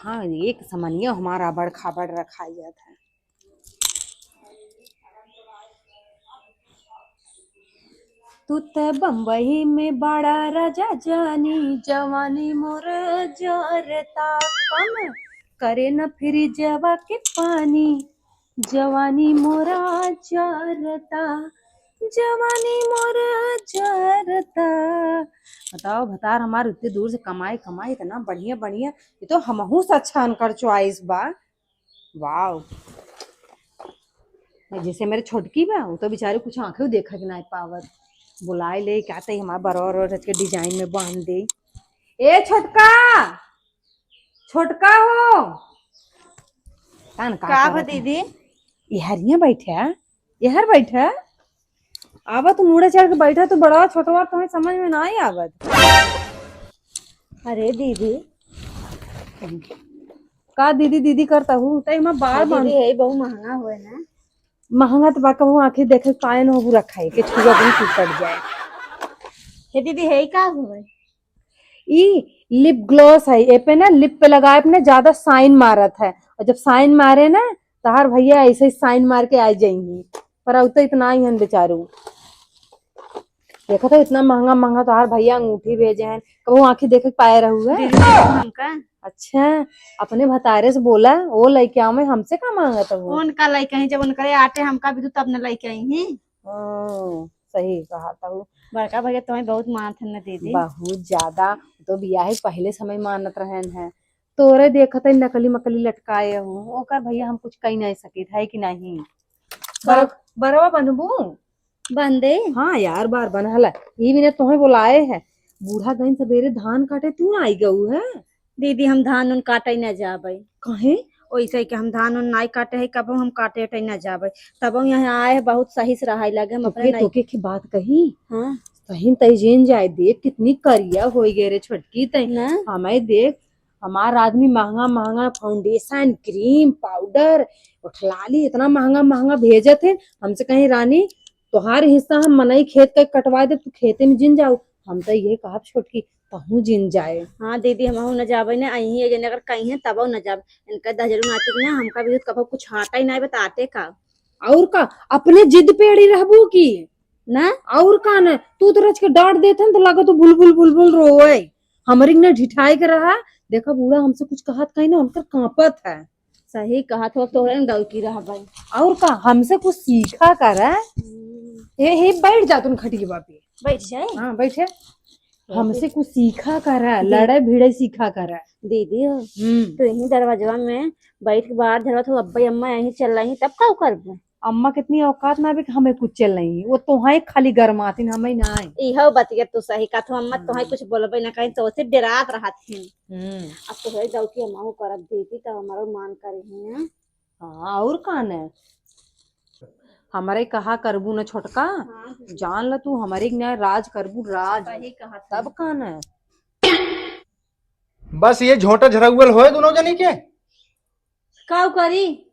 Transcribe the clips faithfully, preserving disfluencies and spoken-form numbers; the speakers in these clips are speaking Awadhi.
हाँ, एक समनिया हमारा बड़ खाबड़ रखाई जात है। तू त बम्बई में बड़ा राजा जानी, जवानी मोर जरता, कम करे न फ्रिजवा के पानी, जवानी मोरा जरता, जवानी मोरा जरता। बताओ, भतार हमार इतने दूर से कमाए, कमाए इतना बढ़िया, बढ़िया, ये तो हमहू से अच्छा अनकर चॉइस बा। वाओ, जैसे मेरे छोटकी बा, वो तो बेचारी कुछ आंखें देखा के ना पावत। बुलाए ले, क्या तई हमार बरवा रच के डिजाइन में बांध दे। ए छोटका, छोटका हो। कान का का करत बा है? दीदी? इहरिया बैठे, इहर बैठे। आवा तू मुड़े चढ़ के बैठा, तू बड़ा छोटवा, तुम्हें समझ में ना ही आवत। अरे दीदी। का दीदी, दीदी करता हूँ? तई मैं बार अरे बार दीदी, है बहुत महंगा हुआ है ना। महंगा तो बा, कहूँ आंखें देखे पाए न हो, बुरा खाए के छुआ भी टूट जाए। हे दीदी, है का हुआ है? ई लिप ग्लॉस है, ए पे ना लिप पे लगाए पे ना ज्यादा साइन मारत है, और जब साइन मारे ना तहार भैया ऐसे ही साइन मार के आ जाएंगी। पर अब तो इतना ही हन बेचारू। देखा था इतना महंगा महंगा तहार भैया अंगूठी भेजे हैं, कबो आंखी देखे के पाए रहू है? दीदी, देखो हमका। अच्छा, अपने भतारे से बोला, वो लइके आवे, हमसे का मांगत हो? उनका लइके आई, जब उनकरे आटे हमका भी दू तब न लइके आई ही। हाँ, सही कहा था वो। बड़का भैया तुम्हें बहुत मानत है न दीदी। बहुत ज्यादा। तो बियाह के पहले समय मानत रहन है। तोरे देखत है नकली मकली लटकाए हो, ओकर भैया हम कुछ कही नहीं सकित है कि नहीं? बर-, बरवा बनबू? बंदे? हाँ यार, बार बनहला। ई बिना तोहे बोलाए है। बूढ़ा गइन सबेरे धान काटे, तू आई गऊ है? दीदी, हम धान उन काटे न जाबे। काहे? ओइसे कि हम धान उन नाई काटे है, कबो हम काटे उटे न जाबे। तब हम यहाँ आए हैं, बहुत सही से रहाई लगे, हम तोके, अपने नहीं तोके की बात कही? हाँ। सही तई जिन जाए, देख कितनी करिया हो गए रे छोटकी तई। ना? हमें देख, हमार आदमी महंगा महंगा फाउंडेशन, क्रीम, पाउडर, ओठलाली इतना महंगा महंगा भेजत है। हमसे कहीं, "रानी, तोहार हिस्सा हम मनई खेत का कटवा दे, तू खेते में जिन जाऊ।" हम तो ये कहब छोटकी, "तहूँ जिन जाए।" हाँ दीदी, हमहू न जाबे न, अहीं जने अगर कहीं है तबो न जाब। इनका दहजरू नाती के ना, हमका भी कबो कुछ हाटा ही ना बताते का। और का, अपने जिद पे अड़ी रहबू की? ना? और का ना, तू तो रच के डांट देत हन तो लागत तू बुलबुल बुलबुल रोए। हमरी के ना ढिठाए के रहा, देखा बूढ़ा हमसे कुछ कहत कहीं ना, उनकर कांपत है। सही कहत हो, तोहरे में डौकी रह भाई। और का, हमसे कुछ सीखा कर। हम्म। हे, हे, बैठ जा तुम खटिया पे। बैठ जाए? हाँ, बैठे। हमसे कुछ सीखा कर, दीदी। लड़े भिड़े सीखा कर। दीदी हो, हम्म। तू यहीं दरवाजवा में बैठ के बाहर झरवा, तू अब्बा अम्मा यहीं चल रही, तब का करबे? अम्मा कितनी औकात ना बे कि हमें कुछ चल नहीं, वो तोहे खाली गरमातिन, हमें ना आए। इहो बतिया तू सही कहत हो अम्मा, तोहे हम्म। कुछ बोलबे ना कहीं, तो सिर्फ डरात रहत ही। हम्म। अब तोहरे डौकी हमहू करब दीदी, तब हमारो मान करी है। हाँ, और का न? हमरे कहा करबू न छोटका, हाँ, दीदी। जान ल तू हमरे के न्याय राज करबू, राज। सही कहत तब है। का न? बस ये झोंटा झरौवल होए दोनों जनी के। काउ करी?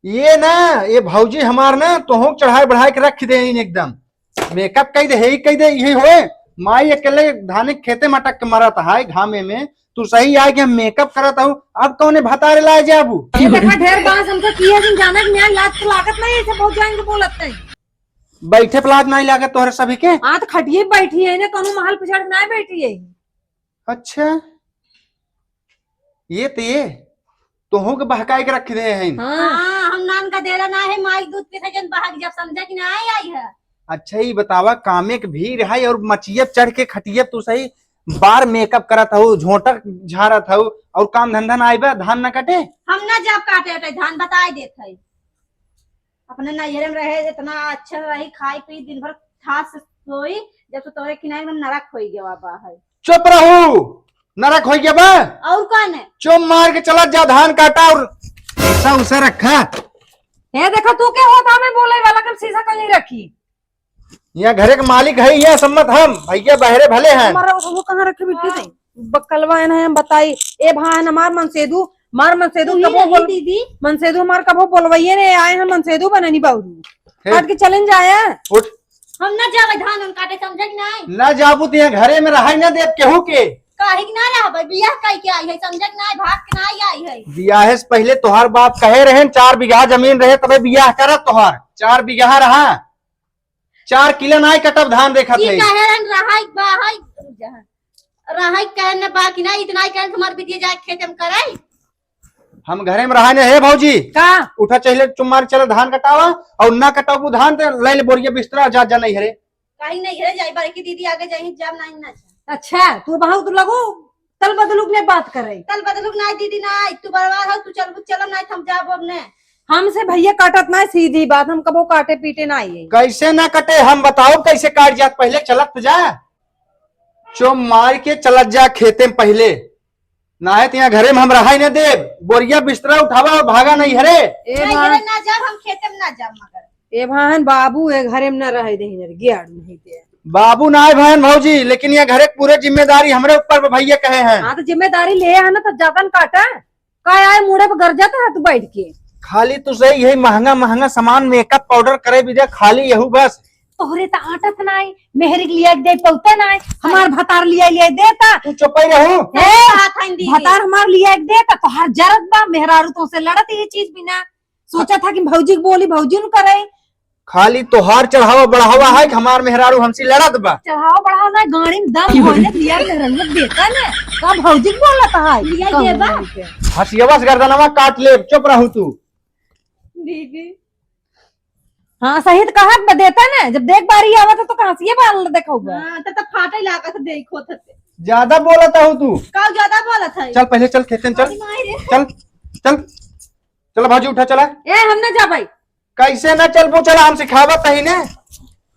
ये ना, ये भौजी हमार ना, तोहूँ चढ़ाए बढ़ाए के रख दे हैं एकदम। मेकअप कई दे, हेई कई दे, यही होए। माई अकेले धाने खेते में अटक के मरत है घामे में, तू सही आए कि हम मेकअप करत हूँ, अब कौने भतारे लाए जाबू? ये देखा, ढेर बांस हमसे किया, जिन जाना कि न्याय लाज तो लागत नहीं, ऐसे बहुत जाएंगे बोलत नहीं। बैठे पे लाज नहीं लागत तोहरे सभी के? हाँ, तो खटिए बैठी है ना, कोनो महल पिछड़ के नहीं बैठी है। अच्छा, ये ते तोहू के बहकाए के रख दे हैं। हाँ। हाँ, हम नान का देला ना है, माई दूध पीते जन बहक जब समझे कि ना आई, आई है। अच्छा, ये बतावा, कामे के भीड़ है और मचिया चढ़ के खटिया तू सही बार मेकअप करत हऊ, झोंटा झारत हऊ और काम धंधा ना आइबा, धान ना कटे? हम ना जाब काटे उटे धान, बताए देत है। अपने नैहरे में रहे, इतना अच्छा रही, खाई पी, दिन भर घास से सोई, जब से तोरे किनारे में नरक होई गवा बा है। चुप रहू, नरक होई गवा बा। और कौन है? चुप मार के चला जा, धान काटा और शीशा उसा रखा। हे देखा, तू के होता हमें बोले वाला, कम शीशा कहीं रखी। यहाँ घरे के मालिक है, यहाँ सम्मत हम, भैया बहरे भले हैं। हमारा वो कहाँ रखे बिट्टी हाँ। दे? बकलवा है ना, हम बताई। ए भाई, हमार मनसेदू, मार मनसेदू तू ही कबो रही बोल-, दीदी। मनसेदू हमार कबो बोलवाइए ने आए हैं, मनसेदू बननी बाबू। हे। काट के चलें जाए। उठ। हम ना जावे धान उन काटे, समझे कि नहीं? ना जाबू तो यहाँ घरे में रहाई ना देब केहू के। काहे के ना रहबै? बियाह कइ के आई है, समझे के ना, भाग के ना आई है। बियाहे से पहिले तोहार बाप कहे रहे, चार बीघा जमीन रहे, तबे बियाह करत तोहार। चार बीघा रहा, चार किलो नाई कटब धान देखत ई है। कहे रहन, रहाई बा, है, रहाई कहे न बा कि ना, इतना ही कहे हमार बिटिया जाए खेते में करे। हम घरे में रहा न है भौजी। का? उठा, चहिले चुम्मार, चला धान कटावा, और ना कटाबू धान त ले ले बोरिया बिस्तरा, जा, जा नहीं हरे। कहीं नहीं हरे जाई, बड़की दीदी आगे जाई, जब नहीं ना जा। अच्छा, तू बहुत लगू तल बदलुक ने बात करे। तल बदलुक ना दीदी ना, तू बर्बाद हो, तू चलबू चलो, ना हम जाबो अब ने। हमसे भैया काटत ना, सीधी बात, हम कबो काटे पीटे ना आइए। कैसे ना कटे, हम बताओ कैसे काट जात, पहिले चलत जा। चो मार के चलत जा खेते में पहिले, नाहे त यहाँ घरे में हम रहाई न देब। बोरिया बिस्तरा उठावा और भागा नहीं हरे। ए नहीं, भा- घरे ना जाब, हम खेते में ना जाब मगर। ए भान बाबू, ए घरे में ना रहे देही रे, गियाड़ू नहीं दे। बाबू ना आए भान भौजी, लेकिन ये घरे के पूरे जिम्मेदारी हमरे ऊपर बा, भैया कहे हैं। हाँ, तो जिम्मेदारी ले है ना, तो जातन काटा। का आए मुड़े पे गरजत है तू बैठ के? खाली तू सही यही महंगा महंगा सामान, मेकअप पाउडर करे बिदे, खाली यहू बस। तोहरे त आटत नाई, मेहरी के लिया के दे पौते नाई, हमार भतार लिया लिया देता। तू चुप ही रहू। ए, बात है दीदी। भतार हमार लिया के देता, तोहार जरत बा, मेहरारू तो से लड़त ये चीज बिना। सोचा था कि भौजी के बोली, भौजी न करे। खाली तोहार चढ़ावा बढ़ावा है कि हमार मेहरारू हमसे लड़त बा। चढ़ावा बढ़ावा ना, गाड़ी में दम होने दिया, मेहरारू देता ना। का भौजी के बोलत है? लिया के बा। हंसियवा से गर्दनवा काट ले, चुप रहू तू। दीदी। हाँ, सही तो कहत बा, देता ना, जब देख बारी आवत है तो कहाँ से ये बाल देखो बा? हाँ, त, त फाटे लागत है, देखो त। ज्यादा बोलत हो तू। का ज्यादा बोलत है? चल पहिले चल खेते में चल। अरे माई रे। चल, चल, चल भौजी उठा चला। ए, हम ना जाबै। कैसे ना चलबू? चला हम सिखावत ही ने।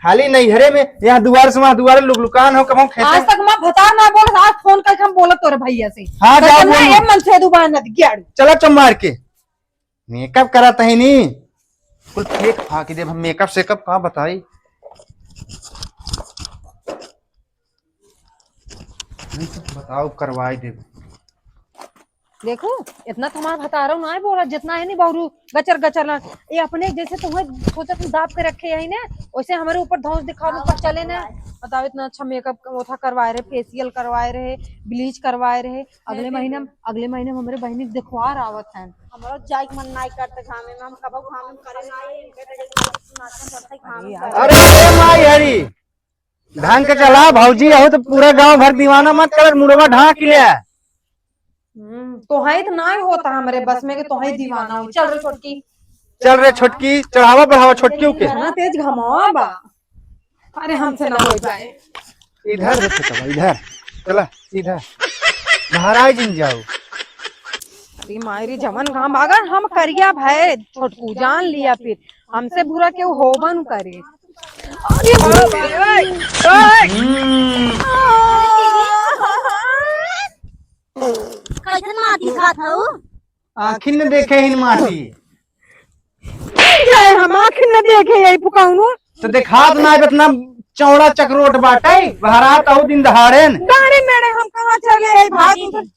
खाली नैहरे में यहाँ दुआर से वहाँ दुआर लुकलुकान हो, कबहूँ खेते। आज तक हमार भतार ना बोल, आज फोन करके हम बोलत तोरे भैया से। हाँ, जाओ ना, बोल। ए मन से दुबान ना दियाड़ू। चला चुम्मार के। मेकअप करत ही नी, कुल फेंक फांक देब हम। मेकअप सेकअप का बताई, नहीं तो बताओ, करवाई देब। देखू, इतना तो हमार भतारो ना बोला, जितना है नी बहरू गचर गचर ला। ये अपने जैसे तुम्हें सोचत हम दाब के रखे है ना, वैसे हमारे ऊपर धौंस दिखावे पर चले ना। बताओ, इतना अच्छा मेकअप ओथा करवाए रहे, फेशियल करवाए रहे, ब्लीच करवाए रहे, अगले महीना, अगले महीना हमरे बहिनी के देखवार आवत है। हमरो जाए के मन नाई करत घामे में, हम कबो घामे में करे नाई, इनके तो देखो, इतना अच्छा पड़ता है घामे में। अरे, अरे माई हरी, ढंग के चला भौजी, अहो तो पूरा गांव भर दीवाना मत कर, मुड़वा ढांक ले। हम्म, तोहई तो नाई होता हमरे बस में कि तोहई दीवाना हो। चल रे छोटकी। चल रे छोटकी, चढ़ावा बढ़ावा छोटकी के। इतना तेज घमावा बा। अरे, हमसे ना हो जाए। इधर से चला, इधर। चला, इधर। महाराज जिन जाओ। अरे मायरी, जवन घाम, अगर हम करिया भय, छोटकू, जान लिया फिर। हमसे बुरा केहू होबन करे। अरे बाप रे, ओए, ओए। हम्म। कैसन माटी खात हऊ? आँखिन न देखे हिन माटी। जाए हम आँखिन न देखे यही पुकाउनो। तो देखात ना, इतना चौड़ा चकरोट बाटे, बहरात अहू दिन दहाड़ेन। गाड़ी मेरे हम कहाँ चले, यही भाग।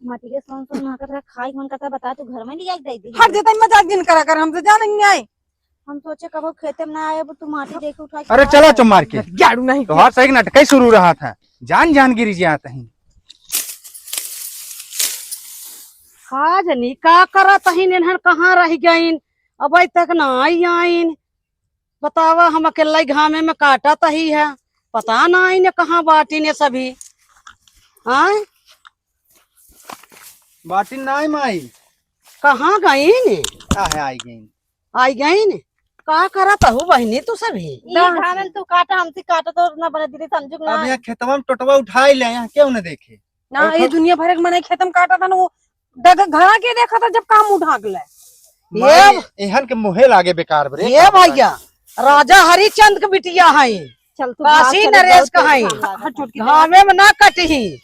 माटी के सोन सोन महकत रहा, खाई मन करता, बता तू घर में लिया के दे दी। हट जाता, मजाक जिन करा कर हमसे, जा नहीं आए। हम सोचे कबो खेते में ना आए, अब तू माटी देखे उठा के अरे चला चुम्मार के। झाड़ू नहीं। तोहार सही नाटक शुरू रहा था, जान जान गिरी जात ही। का जनी का करत हईन, एनहन कहाँ रह गईन, अबे तक ना आई आईन। बतावा, हम अकेला ही घामे में काटत ही है, पता ना आईन कहाँ बाटिन ये सभी। हाँ, बाटिन ना आई माई। कहाँ गईन? काहे आई गईन? आई गईन? का करत हऊ बहिनी तू सभी? ई घामे में तू काटा, हमसे काटा तो ना बने दीदी, समझू ना। अब यहाँ खेतवा में टोटवा उठाई ले, यहाँ केहू न देखे। ना, और ये खब- दुनिया भर के मनई खेत में काटा था ना, वो डग-, घरा के देखा था जब काम उठा के ले। माई, ये एहन के मुहे लागे बेकार बरे, ये का बताई? भैया, राजा हरिचंद के बिटिया है, चल तू काशी भाग, चल, नरेश बहुत का है। तेज घाम लागत है। हाँ, छोटकी घामे में ना कटही।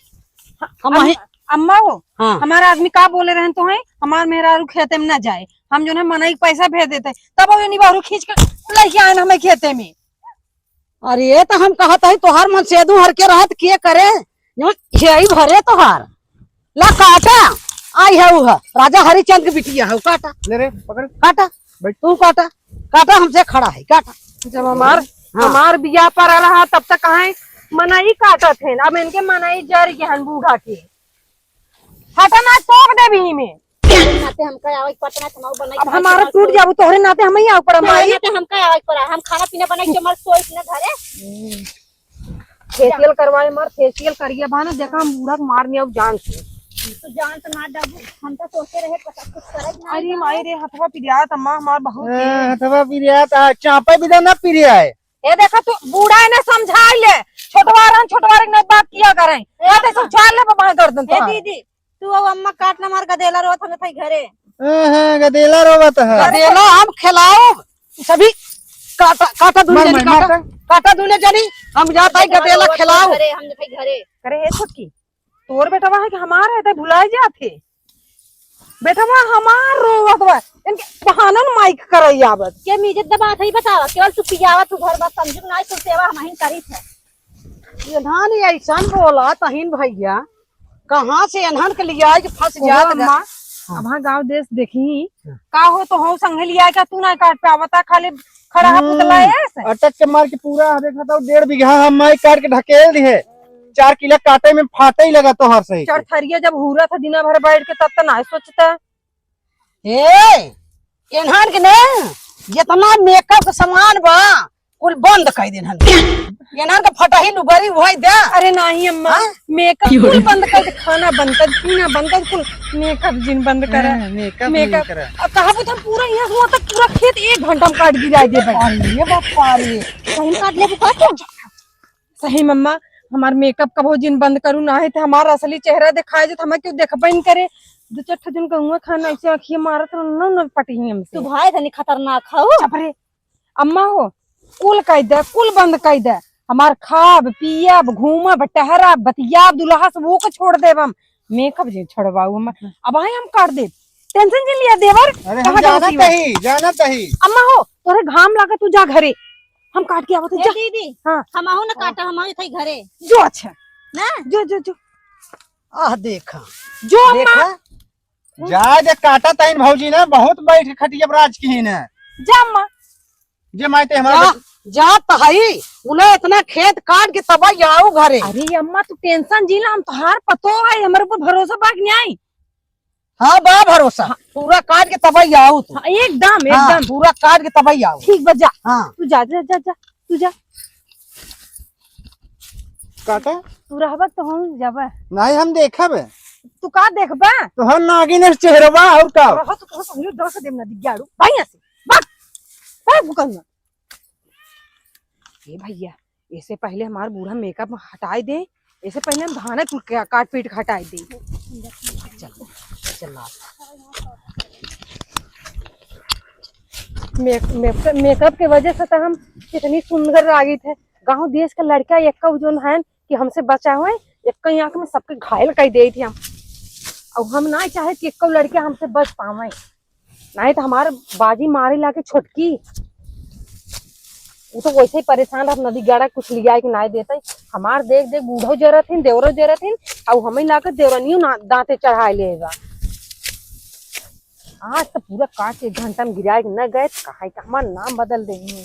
हम हम, वहीं अम्मा हो, हाँ। हमारा आदमी का बोले रहन तो है, हमार मेहरारू खेते में ना जाए, हम जो है मनई के पैसा भेज देते, तब वो नहीं बहरू खींच के लेके आए ना हमें खेते में। अरे, तो हम कहत हई, तोहार मन सेदू हर के रहत के करे? यही भरे तोहार। ला काटा, आई है उह, राजा हरिचंद के बिटिया है, काटा। ले रे, पकड़। काटा, बैठ। तू काटा, काटा, हमसे खड़ा है, काटा। जब हमार, हाँ। हमार बियाह पर रहा, तब तक कहाँ है? मनई काटत है, अब इनके मनई जर के हन बूढ़ा के। हटा ना, तोप देबी ही में। नाते हमका आवे के पड़त ना, हम बनाई अब खाए हमारा के टूट मजदूर। जाबू, तोहरे नाते हम ही आवे पड़ा, तोहरे माई। नाते हमका आवे के पड़ा, हम खाना पीना बनाई के मर सोई ना घरे। फेशियल करवाए मर, फेशियल करिए बहाना, देखा हम बूढ़ा के मार में अब जान से। तो जान तो ना डाबू, हम तो सोचे रहे पता कुछ करे ना अरे जाए। माई रे, हथवा पिरियात अम्मा हमार बहुत ए, है। हथवा पिरियात आ, चापे बिदा ना पिरिया है। ए देखा तू बूढ़ा है ना, समझाई ले, छोटवारन छोटवारन नहीं बात किया करें। ए, ना तो अम्मा। सब झाड़ ले बाबा गर्दन ए तो। दीदी, तू अब अम्मा काट ना मार गदेला रोत हम थाई घरे। हाँ, हाँ, गदेला रोवत है। गदेला हम खिलाओ, सभी काटा, काटा दूने मार, जानी, मार, काटा, मार। काटा दूने जानी, हम जात आई गदेला खिलाओ। घरे, हम थाई घरे। करे हे छोटकी, तोर बेटवा है कि हमार है, ते भुलाए जात है। बेटवा हमार रोवत बा, इनके बहानन माइक करई आवत। के मिजत दबात है बतावा, केवल तू पियावत तू घर बस समझू ना, तू सेवा हम ही करी थे। ये धान ये ऐसन बोला तहिन भैया, कहाँ से एन्हन के लियाए के फंस ओहो जात गा। अम्मा, हाँ। अब हाँ गाँव देश देखी, हाँ। का हो तो हो संगे लियाए का तू ना काट पावता, खाली खड़ा हा पुतला हम्म, ऐसे। अटक के मार के पूरा देखा था डेढ़ बीघा हम माई काट के ढकेल दिहे। चार किलो काटे में फाटे ही लगा तोहर सही से। चरथरिया जब हुरा था दिना भर बैठ के तब तो ना सोचता। ए, एन्हन के ना जितना मेकअप के सामान बा, कुल बंद कर दे एन्हन के। एन्हन के फटही लुगरी उहई दे। अरे नाही अम्मा, हाँ? मेकअप कुल बंद कर दे, खाना बंद कर, पीना बंद कर, कुल मेकअप जिन बंद करे। हाँ, मेकअप मेकअप। नहीं करे। अब कहा बुझा पूरा यहाँ हुआ तक पूरा खेत एक घंटा में काट गिराई दे भाई। अरे बाप रे। सही काट ले बुका तू। सही मम्मा, हमार मेकअप कबो जिन बंद करू ना है, तो हमार असली चेहरा दिखाए जो, तो हमें क्यों देखबे न करे। दो चार ठो दिन गहुआ खाना ऐसे आँखिए मारत रहन, न, न पटी ही हमसे। तू भाई धनी खतरनाक हऊ। चुप रे। अम्मा हो, कुल कह दे, कुल बंद कह दे। हमार खाब, पियब, घूमब, टहरब, बतियाब, दुल्हा से वो को छोड़ देब हम। मेकअप जे छोड़वाऊ हम, अब आए हम काट देब। टेंशन जे लिया देवर, अरे हम कहाँ जाओ जानत सीमा? ही, जानत ही। अम्मा हो, तोरे घाम लागे, तू जा घरे, हम काट के आवत है, ए जा। दीदी, हाँ। हम आहू न काटा, हम आए थे घरे। जो अच्छा। ना? जो, जो, जो। आह, देखा। जो अम्मा। देखा। जा दे, काटा तहिन भौजी ने, बहुत बैठ के खटिया पर राज की ने। जा अम्मा। जे माई ते हमारा जा, बच- जा तहई, उन्हें इतना खेत काट के तब आऊ घरे। अरे अम्मा, तू टेंशन जी ला, हम तोहार पतो है, हमारे ऊपर भरोसा बा कि नहीं? हाँ, बा भरोसा। हाँ। पूरा काट के तब आऊ तू। हाँ, एकदम, हाँ, एकदम। पूरा काट के तब आऊ। ठीक बा, जा। हाँ। तू जा, जा, जा, जा, तू जा। काटा? तू रहबा तो हम जाबा। नहीं, हम देखब। तू का देखबा? तो हम नागिन चेहरवा और का? रहो तो, तो समझो दस देम ना दिग्गाड़ू। भाई यहाँ से। भाग। भाग बुकंगा। ए भैया, ऐसे पहले हमार बूढ़ा मेकअप हटाए दे, ऐसे पहले हम धाने कुल के काट पीट के हटाए दे। चल, चल ला। मेक-, मेक-, मेकअप के वजह से तो हम कितनी सुंदर लागित है। गाँव देश का लड़का एक का जोन है कि हमसे बचा हुए, एक का आँख में सबके घायल कर दे थी हम। अब हम ना चाहे कि एक लड़का हमसे बच पावे। नाहीं तो हमार बाजी मारे लागे छोटकी, वो तो वैसे ही परेशान रहत, नदी गाड़ा कुछ लिया के नाहीं देते। हमार देख देख बूढ़ो जरत हिन, देवरो जरत हिन, अउ हमें लागे देवरनियो ना दांते चढ़ाए ले बा। आज तो पूरा काट के एक घंटा में गिराए के न गए, कहाँ का हमार नाम बदल देही।